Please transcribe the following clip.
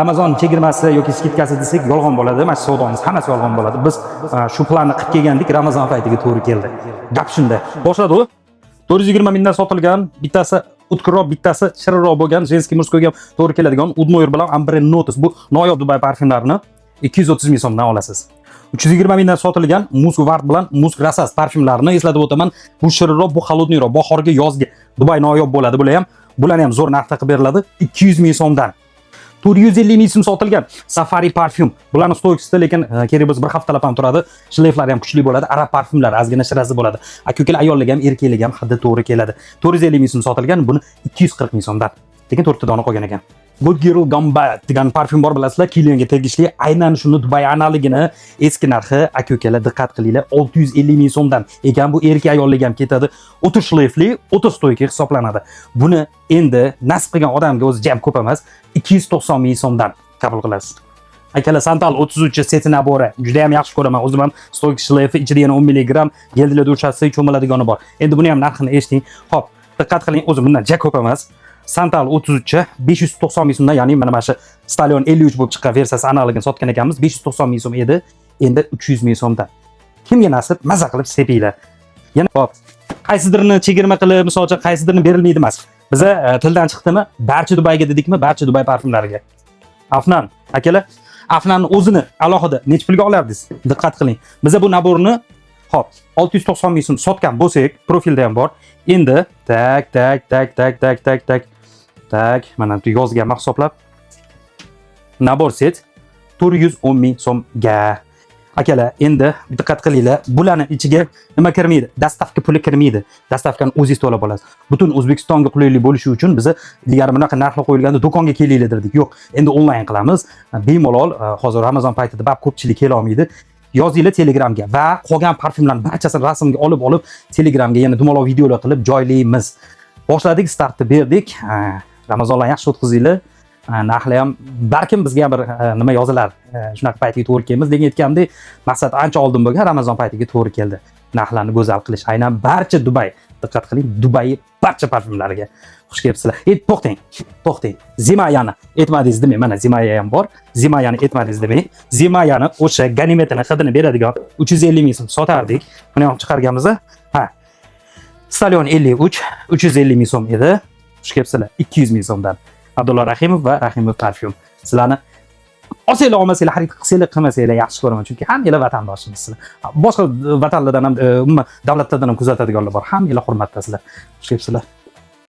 Ramazon chegirmasi yoki скидка si desak, yolg'on bo'ladi. Mana shu savdomiz hammasi yolg'on bo'ladi. Biz shu planni qilib kelgandik, Ramazon paytiga to'g'ri keldi. Gap shunda. Boshladi u. 420 mingdan sotilgan, bittasi o'tkirroq, bittasi shirinroq bo'lgan, женский, мужской ga to'g'ri keladigan Oud Noir bilan Ambre Notes, bu noyob Dubay parfyumlarini 230 ming so'mdan olasiz. 320 mingdan sotilgan Musk Ward bilan Musk Rasas parfyumlarini eslatib o'taman. Bu shirinroq, bu холодный roq, bahorga, yozga Dubay noyob bo'ladi. Bular ham, bularni ham zo'r narxda qilib beriladi, 200 ming so'mdan. 450 ming so'm sotilgan Safari parfyum. Bularni стойкость ida lekin kerak bo'lsa bir haftalab ham turadi. Шлейф lari ham kuchli bo'ladi. Arab parfyumlari ozgina shirasi bo'ladi. Aka ukalar, ayollarga ham, erkaklarga ham hidi to'g'ri keladi. 450 ming so'm sotilgan, buni 240 ming so'mdan. Lekin to'rtta dona qolgan ekan. Good Girl Gone Bad degan parfyum bor, bilasizlar, Kilianga tegishli. Aynan shuni Dubay analogini eski narxi, aka ukalar, diqqat qilinglar, 650 ming so'mdan ekan. Bu erkak, ayollarga ham ketadi. O'ta шлейф li, o'ta стойкий hisoblanadi. Buni endi nasib qilgan odamga, o'zi jam ko'p emas, 290 ming so'mdan qabul qilasiz. Akalar, Santal 33 сет набор i juda ham yaxshi ko'raman. O'zim ham, стойкий шлейф i, ichida yana 10 mg гель для душа si, cho'miladigani bor. Endi buni ham narxini eshiting. Xo'p, diqqat qiling, o'zi bundan ja ko'p emas. Santal 33 590 ming so'mdan, ya'ni mana shu Stallion 53 bo'lib chiqqan versiyasi analogini sotgan ekanmiz. 590 ming so'm edi. Endi 300 ming so'mdan. Kimga nasib, maza qilib sepinglar. Yana hop, qaysidirini chegirma qilib, misol uchun, qaysidirini berilmaydi emas. Biza tildan chiqdimi, barcha Dubayga dedikmi, barcha Dubay parfyumlariga. Afnan, akalar, Afnanni o'zini alohida necha pulga olardingiz? Diqqat qiling. Biza bu набор ni, hop, 690 ming so'm sotgan bo'lsak, profilda ham bor. Endi так, так, так, так, так, так, так. Так, mana bu yozganman hisoblab. Набор сет 410 ming so'mga. Akalar, endi diqqat qilinglar, bularni ichiga nima kirmaydi? Доставка puli kirmaydi. Доставка ni o'zingiz to'lab olasiz. Butun O'zbekistonga qulaylik bo'lishi uchun biza ilgari bunaqa narxlar qo'yilganda do'konga kelinglar derdik. Yo'q, endi onlayn qilamiz. Bemalol, hozir Ramazon paytida bab ko'pchilik kela olmaydi. Yozinglar Telegramga va qolgan parfyumlarni barchasini rasmga olib olib Telegramga yana dumaloq videolar qilib joylaymiz. Boshladik, startni berdik. Ha, Ramazonlarni yaxshi o'tkazinglar. Ha, narxlar ham balkim bizga ham bir nima yozilar. Shunaqa paytiga to'g'ri kelamiz degan, aytgandek, maqsad ancha oldin bo'lgan, Ramazon paytiga to'g'ri keldi. Narxlarni go'zal qilish. Aynan barcha Dubay, diqqat qiling, Dubay barcha parfyumlariga xush kelibsizlar. E, to'xtang, to'xtang. Zimayani aytmadingiz demang, mana Zimaya ham bor. Zimayani aytmadingiz demang. Zimayani o'sha ganimetini hidini beradigan 350 ming so'm sotardik. Buni ham chiqarganmiz. Ha. Stallion 53 350 ming so'm edi. Xush kelibsizlar, 200 ming so'mdan. Abdulla Rahimov va Rahimov Parfyum. Sizlarni olsanglar, olmasanglar, xarid qilsanglar, qilmasanglar, yaxshi ko'raman, chunki hammanglar vatandoshimizsizlar. Boshqa vatanlardan ham, umuman davlatlardan ham kuzatadiganlar bor. Hammanglar hurmatdasizlar. Xush kelibsizlar.